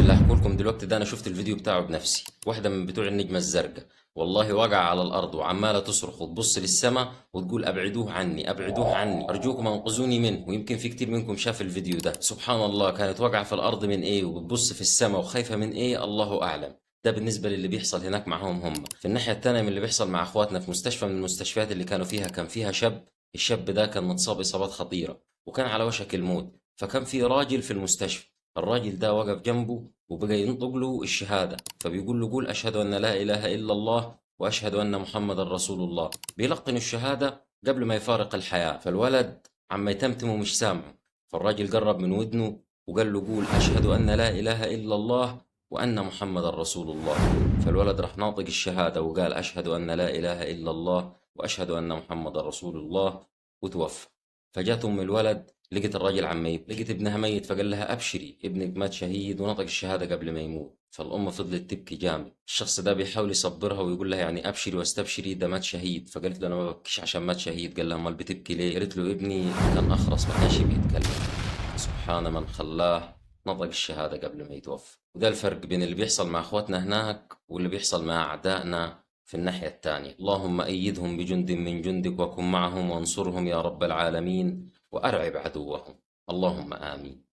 اللي هحكوا لكم دلوقتي ده انا شفت الفيديو بتاعه بنفسي. واحدة من بتوع النجمة الزرقاء والله وقع على الارض وعماله تصرخ وتبص للسماء وتقول ابعدوه عني ابعدوه عني ارجوكم انقذوني منه. ويمكن في كتير منكم شاف الفيديو ده. سبحان الله، كانت واقعه في الارض من ايه وبتبص في السماء وخايفة من ايه، الله اعلم. ده بالنسبة للي بيحصل هناك معهم هم. في الناحية الثانية من اللي بيحصل مع اخواتنا في مستشفى من المستشفيات اللي كانوا فيها، كان فيها شاب. الشاب ده كان متصاب اصابات خطيرة وكان على وشك الموت، فكان في راجل في المستشفى. الراجل ده وقف جنبه وبقى ينطق له الشهادة، فبيقول له قول أشهد أن لا إله إلا الله وأشهد أن محمد رسول الله. بيلقن الشهادة قبل ما يفارق الحياة، فالولد عم يتمتم ومش سامعه، فالراجل قرب من ودنه وقال له قول أشهد أن لا إله إلا الله وأن محمد رسول الله. فالولد راح ناطق الشهادة وقال أشهد أن لا إله إلا الله وأشهد أن محمد رسول الله، وتوفى. فجات أم الولد لقت الراجل عم ميت، لقت ابنها ميت، فقال لها أبشري ابنك مات شهيد ونطق الشهادة قبل ما يموت. فالأم فضلت تبكي جامد. الشخص ده بيحاول يصبرها ويقول لها يعني أبشري واستبشري ده مات شهيد. فقالت له أنا ما ببكيش عشان مات شهيد. قال لها أمال بتبكي ليه؟ قالت له ابني كان أخرس ما كانش بيتكلم. سبحان من خلاه نطق الشهادة قبل ما يتوفى. وده الفرق بين اللي بيحصل مع أخواتنا هناك واللي بيحصل مع أعدائنا في الناحية الثانية. اللهم أيدهم بجند من جندك وكن معهم وانصرهم يا رب العالمين وأرعب عدوهم، اللهم آمين.